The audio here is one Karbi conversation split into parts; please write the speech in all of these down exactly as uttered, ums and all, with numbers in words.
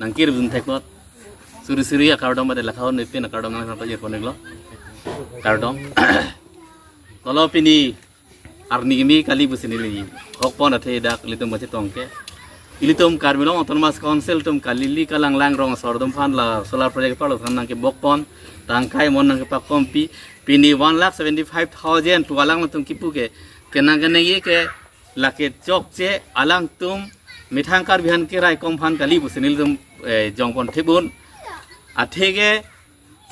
nangkir bun thekbot. Suri suri akardom pada lakhaon epin akardom nang sampai ya konek lo. Kardom. Kalau pini arni kimi kali pusi neli hokpon athe dak ilitum kachetong ke. Ilitum Karbi Anglong Autonomous Council atum kalili kalanglang rong asor atum aphan la solar project parlo aphan nangkebokpon, tangkai mon nangkepakompi, pini one lakh seventy five thousand pu alangtum kipu ke, kenang kenang ye ke lake chokche alangtum methang Karbi aphan keraikom aphan kali pusi nelitum, eh, jongpon thibun. Atheke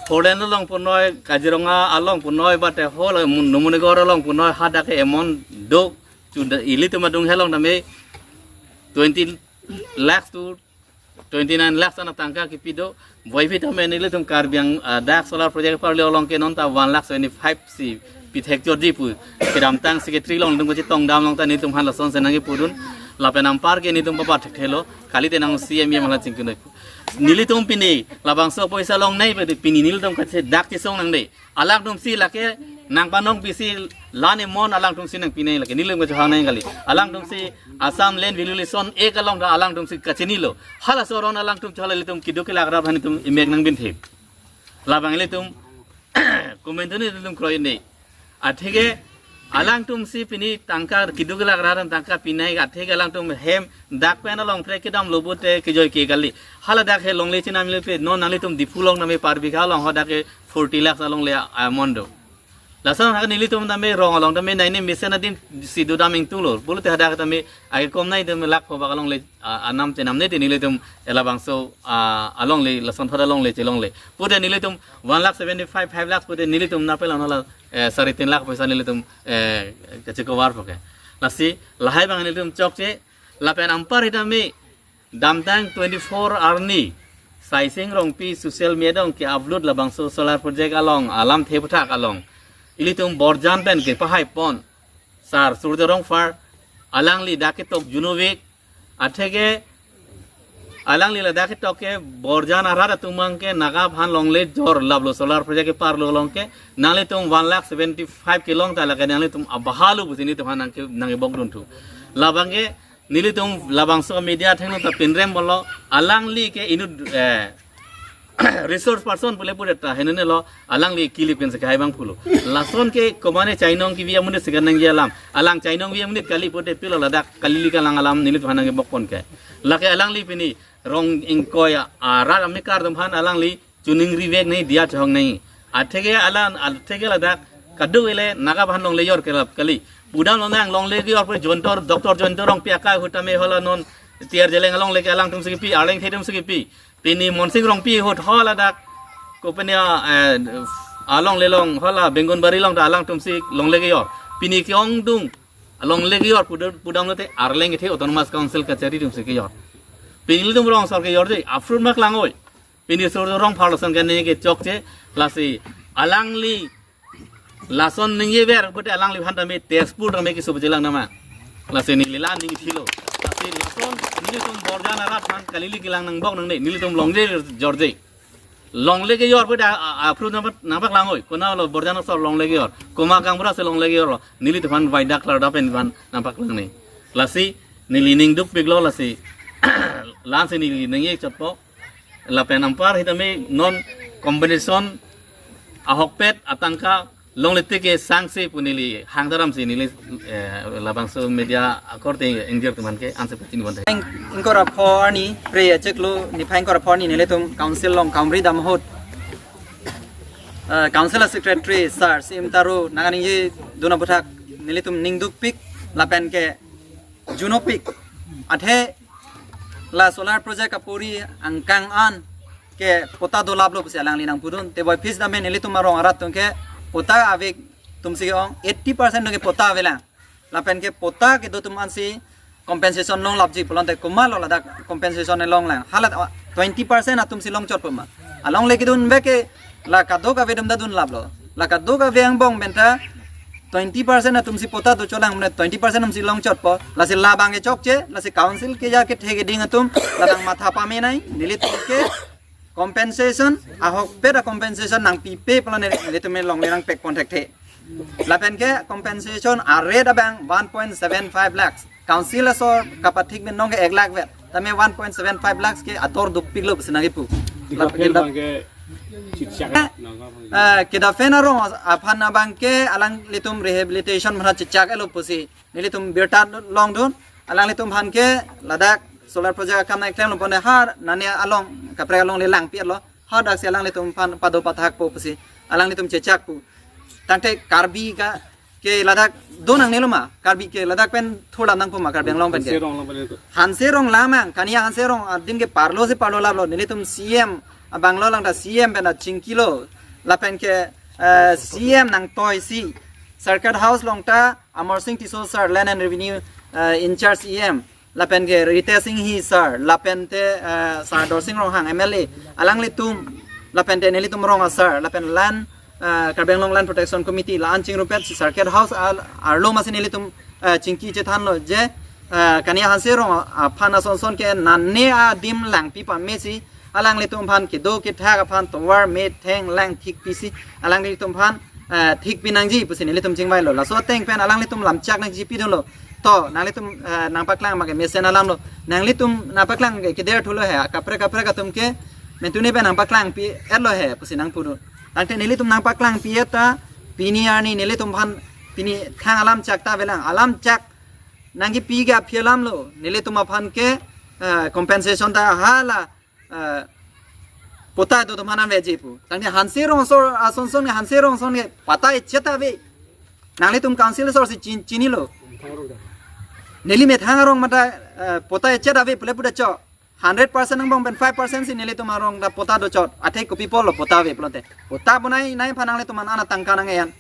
Holland along punoi, Kaziranga along punoi, bate hol Numanegor along punoi, hadak ke amount do, chuda ilitum adung helong tame twenty lakhs to twenty nine lakhs ana tangka kipi do. Boipi tame nelitum Karbi Ang-, ah, dak solar project parlo along ke non ta one lakh seventy five si pithek jorji pu kedamtang secretary along nelitum kachetong dam along ta nelitum aphan lason senang kipudun. Lapen anpar ke nelitum papa thekthelo, kalite nang C M E mahala chingkunoi. Nelitum pini labangso poisa longnei, pini nelitum kachedak chesong nangde. Alangtumsi lake nangpanong pisi lane mon alangtumsi nangpinei lake nelitum kachehang nang kali. Alangtumsi Assam Land Valuation Act along ta alangtumsi kachinilo. Hala asoron alangtum chala ilitum keduk kelak rat aphan itum imek nangbin thip. Labang ilitum komentu ni ilitum kroinei. Atheke alangtumsi pini tangka keduk kelak rat aphan tangka pinei, atheke alangtum hem dak pen along pre kedam lo pute kejoi ke kali. Hala dak he longle chinam le pe non nanglitum Diphu along tame per bigha along hadak ke forty lakhs alongle amount do. Lason ha nelitum tame rong along tame nai ne mesen adim si dodam ingtung lo. Pulote hadak tame ake kom nai tame lakh phobak alongle, ah, anam chenamne te nelitum labangso, ah, alongle lason thot alongle chelongle. Pute nelitum one lakh seventy five, five lakhs pute nelitum napel anala, eh, sari tin lakh poisa nelitum, eh, kache cover poke. Lasi lahai abang nelitum chokche, lapen anpar hitame damtang twenty four arni Saising Rongpi social media along ke-upload labangso solar project along alamthe aputhak along ilitum Borjan pen kepahaipon Sar Surjya Rongphar, alangli dak ketok Junobik, atheke alangli ladak ketok ke Borjan arat atum abang ke Naga aphan longle jor laplo solar project keparlo along ke nanglitum one lakh seventy five kelong ta lake nanglitum abahalu pusi nelitum aphan nangke nangkebokdun thu. Labang ke nelitum labangso media athengno ta pinrem bolo, alangli ke inut, eh, resource person pule pule ta henene lo, alangli kilip ken sekai bang pulo. Lason ke komane chainong kivi amonit sekan nangji alam. Alang chainong vi amonit kali pute pilo ladak kalili kalang alam nelitum aphan nangkebokpon ke. Lake alangli pini rong ingkoi arat amekar atum aphan alangli chuning rivek nei dia chong nei. Atheke alang, atheke ladak kaduk ele Naga aphan longle jor kelap kali. Pudam lonang longle jor pe Jayanta, Doctor Jayanta Rongpi akai ahut tame hala non T R Zeliang alongle ke alangtumsi kipi, Arleng Thedum si kipi. Pini Monsing Rongpi ahut hala dak kopene, eh, alongle along hala Bengunbari along ta alangtumsi longle jor. Pini ke-ongdung longle jor pudam, pudam lote Arleng kethe Autonomous Council kachari atumsi kejor. Pini ilitum rong asor kejor je, afrut mak lang oi. Pini Surjya Rongphar lason kene kechokche, lasi alangli lason ningjever pute alangliphan tame Tezpur tame keso pejelang nama. Lasi neli la ning thilo. Lasi lason nelitum Borjan arat aphan kalili kelang nangbok nangne, nelitum longle jor je. Longle kejor pute a, a, afrut nampak, nampak lang oi. Konat lo Borjan asor longle kejor. Komat gaonbura si longle kejor lo. Nelitum aphan vaidak klar dapen aphan nampak lang nei. Lasi neli ning dukpiklo lasi. Lansi neli ningje chotpo. Lapen anpar hitame non compensation ahokpet atangka longle tike sangse pu neli hang daram si neli, eh, labangso media akorte ingjir atum aphan ke anse pachini bonta. Ingkoi ra pho arni phre achiklo niphai ingkoi ra pho arni nelitum council along kaumri dam ahut, eh, council secretary sir Sim Taro nangkaningjedun aputhak nelitum ning dukpik lapen ke junopik. Athe la solar project apori angkang an ke pota dolaplo pusi alangli nangpudun. Te boiphit tame nelitum arong arat atum ke pota ave atumsi ke-ong eighty percent atum ke pota avelang. Lapen ke pota kedo atum ansi compensation longlapji pulote komatlo ladak compensation longlang. Hala twenty percent atumsi longchotpo ma. Alongle kedun bek ke la kadokave atum ta dunlaplo. La kadokave angbong penta twenty percent atumsi pota docholang, mane twenty percent atumsi longchotpo. Lasi labang kechokche, lasi council keja kethe keding atum labang matha pame nai, nelitum ke compensation, ahokpet a-compensation nangpipe pulote nelitum longle nangpekpon thekthe. Lapen ke compensation a-rate abang one point seven five lakhs. Council asor kapathik pen nong ke ek lakh vet. Tame one point seven five lakhs ke ator dopiklo pusi nangkipu. Dikapel Lap- abangke chitchak. Eh, kedaphen arong aphan abangke alanglitum rehabilitation mena chitchak-etlo pusi nelitum birta longdun. Alanglitum aphan ke ladak solar project akam nangklemlo pon har nane along kaprek alongle langpi-etlo. Hadaksi alanglitum aphan pado pathakpo pusi alanglitum chechakpo. Tangte Karbi ka ke ladak do nangnelo ma, Karbi ke ladak pen thurlam nangpo ma, Karbi Anglong pen ke. Hanse Rong lang pen itu. Hanse Rong lang mang, kania Hanse Rong adim ke parlo si parlo laplo, nelitum C M abanglo lang ta C M pen ta chingkilo, lapen ke, eh, C M nangtoisi, Circuit House along ta Amarsing Tisso sir, Land and Revenue, eh, in charge E M, lapen ke Ritesh Enghi sir, lapen te, eh, sir Dorsing Ronghang M L A, alanglitum, lapen te nelitum rong asar, lapen land, eh, Karbi Anglong Land Protection Committee la-an chingrumpet si Circuit House al-, arlo masi nelitum, eh, chingki chethanlo je, eh, kania Hanse Rong aphan asonson ke nane adim langpi pamesi, alanglitum aphan kedo kethak aphan tovar metheng lang thikpisi, alanglitum aphan, eh, thikpi nangji pusi nelitum chingvailo. Laso ateng pen alanglitum lamchak nangchipidunlo. To, nanglitum, eh, nangpaklang abangke mesen alamlo. Nanglitum nangpaklang ke keder thulo he, kaprek kaprek atum ke mentune pen nangpaklangpi-etlo he pusi nangpudun. Tangte nelitum nangpaklangpi-et ta, pini arni nelitum aphan pini thang alamchak ta avelang, alamchak nangkipi ke aphi alamlo, nelitum aphan ke, eh, compensation ta hala, eh, patta do atum aphan aveji pu. Tangte Hanse Rong asor asonson ke, Hanse Rong ason ke patta echet ave. Nanglitum council asor si chin-, chinilo. Neli methang arong mata, eh, patta echet ave pule puta cho. Hundred percent angbong pen five percent si nelitum arong ta patta dochot. Athe kopi apotlo patta ave pulote. Patta bonai nai aphan nanglitum aphan ana tangka nang-en.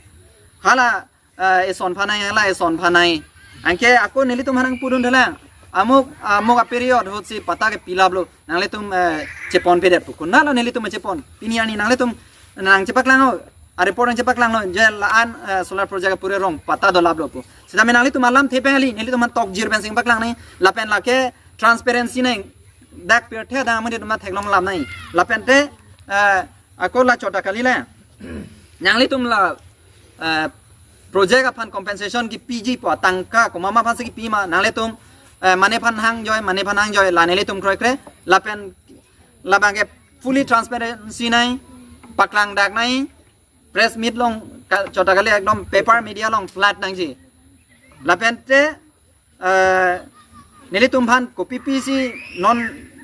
Hala, eh, eson aphan nai, hala eson aphan nai. Anke ako nelitum aphan nangpudun thelang. Amuk, amuk aperiod ahut si patta ke pilaplo. Nanglitum, eh, cheponpedet pu. Konatlo nelitum chepon? Pini arni nanglitum nangchepaklanglo. A-report nangchepaklanglo. Je la-an, eh, solar project apure rong patta dolaplo pu. Sitame nanglitum alamthe pen kali, nelitum aphan tokjir pensi nangpaklang nai. Lapen lake transparency nang. Dak pirthe adang amonit atum theklong alam nai. Lapen te, eh, ako la chot ta kali le. Nanglitum la, eh, project aphan compensation kipiji pu atangka komat ma aphan si kipi ma, nanglitum, eh, mane aphan hangjoi, mane aphan hangjoi, la nelitum kroikre, lapen labangke fully transparency nai, paklang dak nai, press meet along ka-, chot ta kali ekdom paper media along flat nangji. Lapen te, eh, nelitum aphan kopi pisi non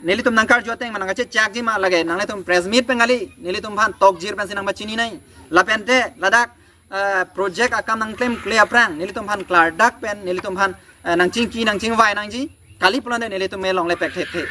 nelitum nangkarju ateng ma nangkachechakji ma lake, nanglitum press meet pen kali, nelitum aphan tokjir pensi nangpachini nai. Lapen te ladak, eh, project akam nangklemkle aphrang nelitum aphan klardak pen nelitum aphan, eh, nangchingki nangchingvai nangji. Kali pulote nelitum me longle pek thekthe.